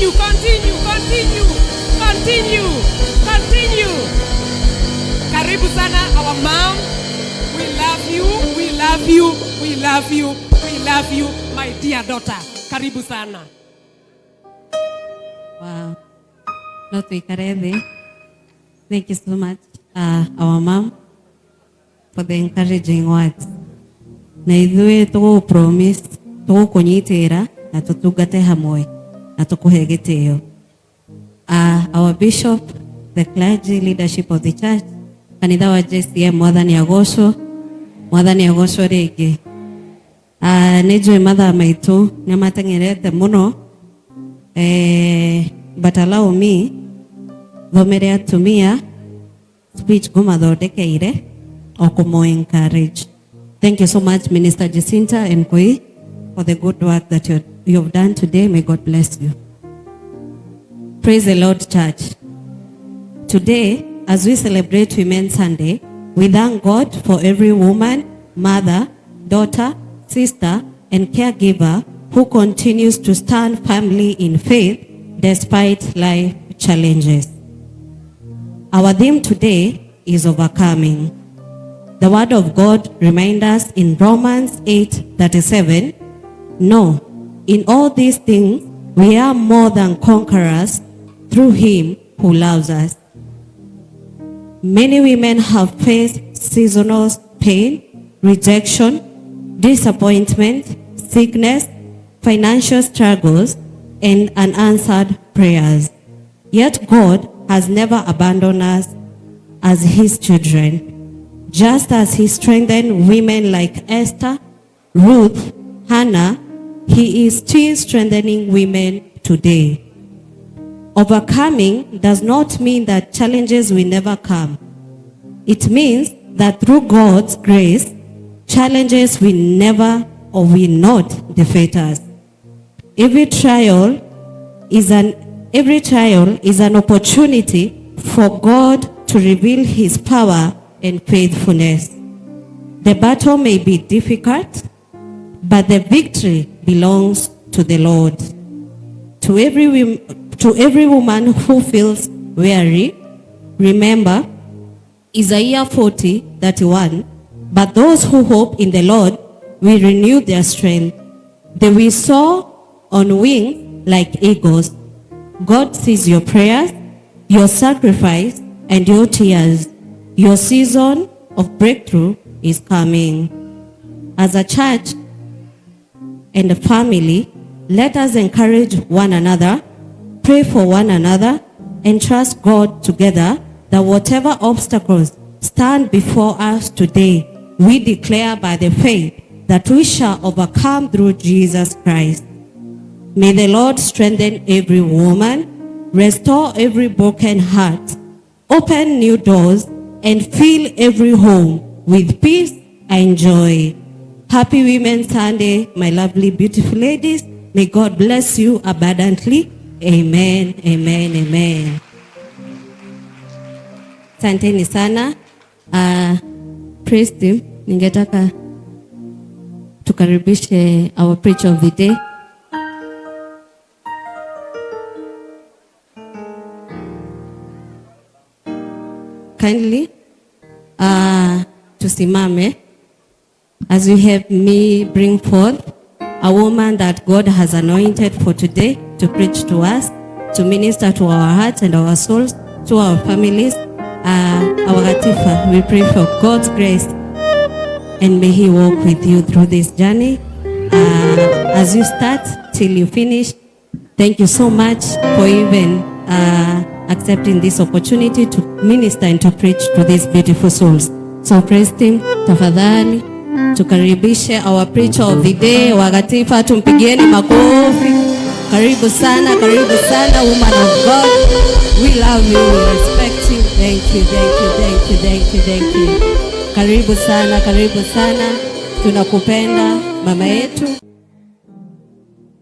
Continue, continue, continue, continue, continue. Karibu sana our mom. We love you, we love you, we love you, we love you, my dear daughter. Karibu sana. Wow. No tuikare thĩ. Thank you so much, our mom, for the encouraging words. Na ithuĩ tũgũ promise tũgũkũnyitĩra na tũtungate hamwe na tũkũhe gĩtĩo. Our bishop, the clergy, leadership of the church, kanitha wa JCM, mwathani agocwo, mwathani agocwo rĩngĩ. Nĩ njũĩ mathaa maitũ nĩ mateng'erete mũno. But allow me thomere atumia speech ngũmathondekeire o kũmũ encourage. Thank you so much, Minister Jacinta and Koi, for the good work that you've done today. May God bless you. Praise the Lord, church. Today, as we celebrate Women's Sunday, we thank God for every woman, mother, daughter, sister, and caregiver who continues to stand firmly in faith despite life challenges. Our theme today is overcoming. The word of God reminds us in Romans 8:37, "No, in all these things we are more than conquerors through him who loves us." Many women have faced seasonal pain, rejection, disappointment, sickness, financial struggles, and unanswered prayers. Yet God has never abandoned us as his children. Just as he strengthened women like Esther, Ruth, Hannah, he is still strengthening women today. Overcoming does not mean that challenges will never come. It means that through God's grace, challenges will never or will not defeat us. Every trial is an opportunity for God to reveal his power and faithfulness. The battle may be difficult, but the victory belongs to the Lord. To every woman who feels weary, remember Isaiah 40:31, "But those who hope in the Lord will renew their strength. They will soar on wings like eagles." God sees your prayers, your sacrifice, and your tears. Your season of breakthrough is coming. As a church and a family, let us encourage one another, pray for one another, and trust God together that whatever obstacles stand before us today, we declare by the faith that we shall overcome through Jesus Christ. May the Lord strengthen every woman, restore every broken heart, open new doors, and fill every home with peace and joy. Happy Women's Sunday, my lovely, beautiful ladies. May God bless you abundantly. Amen, amen, amen. Asanteni sana. Praise team, ningetaka tukaribishe our preacher of the day. Kindly, tusimame as we have me bring forth a woman that God has anointed for today to preach to us, to minister to our hearts and our souls, to our families. Our Gatifa, we pray for God's grace and may He walk with you through this journey. As you start till you finish, thank you so much for even accepting this opportunity to minister and to preach to these beautiful souls. So praise team, tafadhali tukaribishe our preacher of the day, Wagatifa, tumpigieni makofi. Karibu sana, karibu sana, woman of God. We love you, we respect you. Thank you, thank you, thank you, thank you, thank you. Karibu sana, karibu sana. Tunakupenda mama yetu.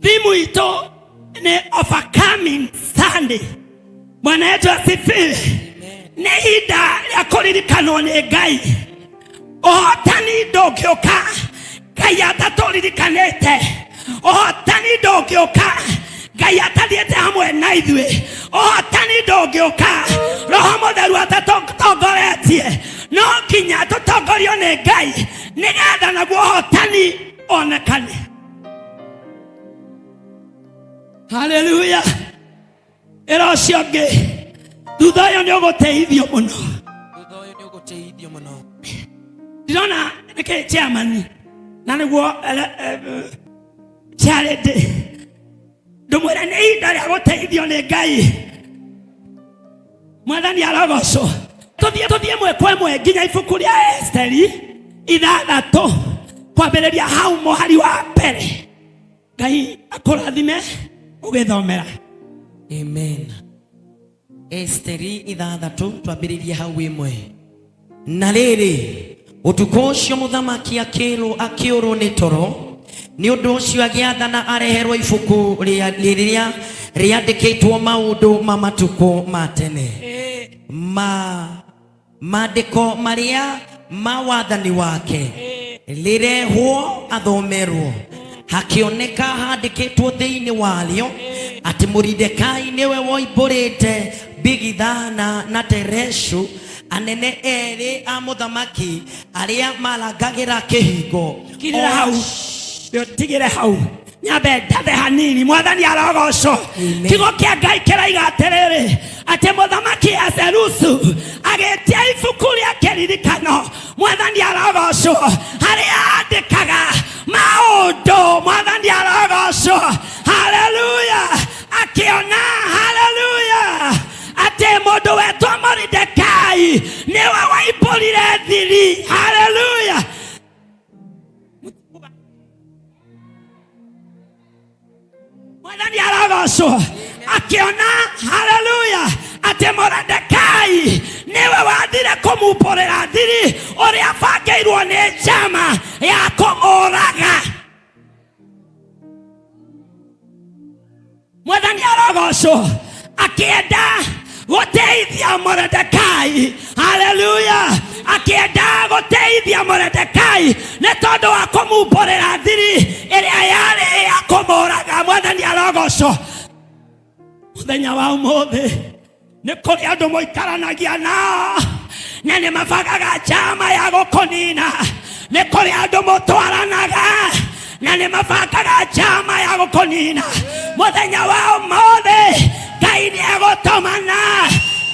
Thimu itũ nĩ Overcoming Sunday. Bwana yetu asifiwe. Nĩ ihinda rĩa kũririkanwo nĩ Ngai. Ũhotani ndũngĩũka Ngai atatũririkanĩte. Ũhotani ndũngĩũka Ngai atathiĩte hamwe na ithuĩ, ũhotani ndũngĩũka Roho Mũtheru atatũtongoretie. No nginya tũtongorio nĩ Ngai nĩgetha naguo ũhotani onekane. Haleluya! Ĩra ũcio ũngĩ, thutha ũyũ nĩ ũgũteithio mũno. Thutha ũyũ nĩ ũgũteithio mũno. Ndĩrona nĩkĩ chairman na nĩguo charity ndũmwĩre nĩ ihinda rĩa gũteithio nĩ Ngai. Mwathani arogocwo. Tũthiĩ ĩmwe kwa ĩmwe nginya ibuku rĩa Esteri 6, kwambĩrĩria hau mũhari wa mbere. Ngai akũrathime ũgĩthomera. Amen. Esteri 6, twambĩrĩrie hau ĩmwe. Na rĩrĩ, ũtukũ ũcio mũthamaki akĩũrwo nĩ toro, nĩ ũndũ ũcio agĩathana areherwo ibuku rĩrĩa rĩandĩkĩtwo maũndũ ma matukũ ma tene, ma maandĩko marĩa ma wathani wake, rĩrehwo athomerwo. Hakĩoneka handĩkĩtwo thĩinĩ warĩo atĩ Moridekai nĩwe woimbũrĩte Bigithana na Tereshu, anene erĩ a mũthamaki arĩa marangagĩra kĩhingo. Tigĩrĩra hau, tigĩre hau, nyambe ndathe hanini. Mwathani arogocwo. Kiugo kĩa Ngai kĩraiga atĩrĩrĩ, atĩ mũthamaki Aserusu agĩtia ibuku rĩa kĩririkano. Mwathani arogocwo. Harĩa andĩkaga maũndũ. Mwathani arogocwo. Haleluya! Akĩona, haleluya, atĩ mũndũ wetwo Moridekai nĩwe waimbũrire thiri. Haleluya! Mwathani arogocwo. Akĩona, haleluya, atĩ Moredekai nĩwe wathire kũmumbũrĩra thiri ũrĩa bangĩirwo nĩ njama ya kũmũraga. Mwathani arogocwo. Akĩenda gũteithia Moredekai, haleluya, akĩenda gũteithia Moredekai nĩ tondũ wa kũmumbũrĩra thiri ĩrĩa yarĩ ya kũmũraga. Mwathani arogocwo. Mũthenya wa ũmũthĩ nĩ kũrĩ andũ mũikaranagia nao na nĩ mabangaga njama ya gũkũnina. Nĩ kũrĩ andũ mũtwaranaga na nĩ mabangaga njama ya gũkũnina. Mũthenya wa ũmũthĩ Ngai nĩ egũtũmana,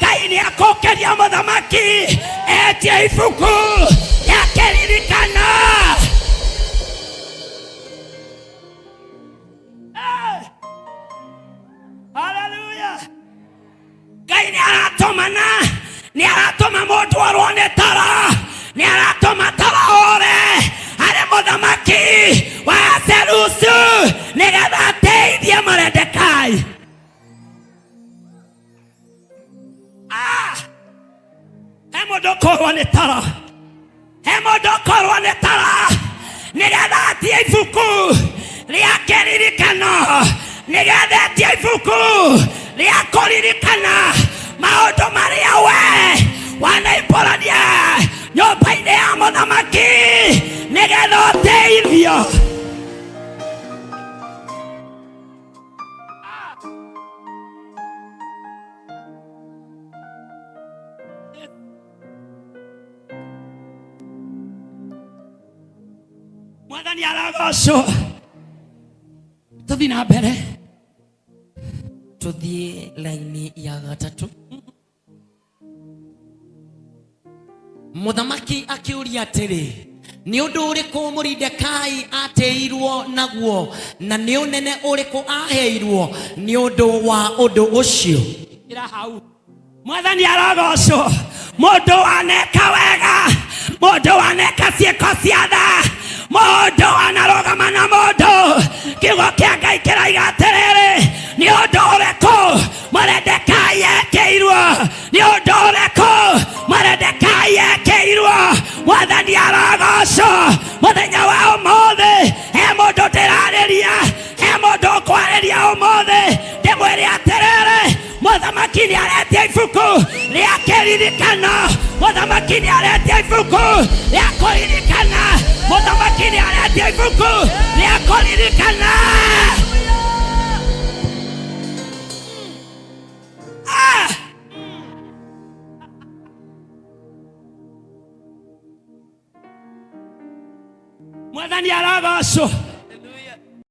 Ngai nĩ ekũkĩria mũthamaki etie ibuku rĩa kĩririkano. Haleluya! Ngai nĩ aratũmana, nĩ aratũma mũndũ orwo nĩ toro, nĩ aratũma toro ũre harĩ mũthamaki wa Serusu nĩgetha ateithie Moredekai. Ah! He mũndũ ũkorwo nĩ toro, he mũndũ ũkorwo nĩ toro nĩgetha atie ibuku rĩa kĩririkano, nĩgetha etie ibuku rĩa kũririkana maũndũ marĩa we wanaimbũrania nyũmba-inĩ ya mũthamaki nĩgetha ũteithio. Mwathani arogocwo. Tũthiĩ na mbere. Tũthiĩ laini ya gatatũ. Mũthamaki akĩũria atĩrĩ, nĩ ũndũ ũrĩkũ Moridekai atĩirwo naguo, na nĩ ũnene ũrĩkũ aheirwo nĩ ũndũ wa ũndũ ũcio? Ĩra hau. Mwathani arogocwo. Mũndũ waneka wega, mũndũ waneka ciĩko cia tha, mũndũ wanarũgama na mũndũ. Kiugo kĩa Ngai kĩraiga atĩrĩrĩ, nĩ ũndũ ũrĩkũ Moredekai ekĩirwo? Nĩ ũndũ ũrĩkũ Moredekai ekĩirwo? Mwathani arogocwo. Mũthenya wa ũmũthĩ he mũndũ ndĩrarĩria, he mũndũ ũkwarĩria ũmũthĩ, ndĩmwĩre atĩrĩrĩ, mũthamaki nĩ aretia ibuku rĩa kĩririkano, mũthamaki nĩ aretia ibuku rĩa kũririkana, mũthamaki nĩ aretia ibuku rĩa kũririkana. Mwathani arogocwo.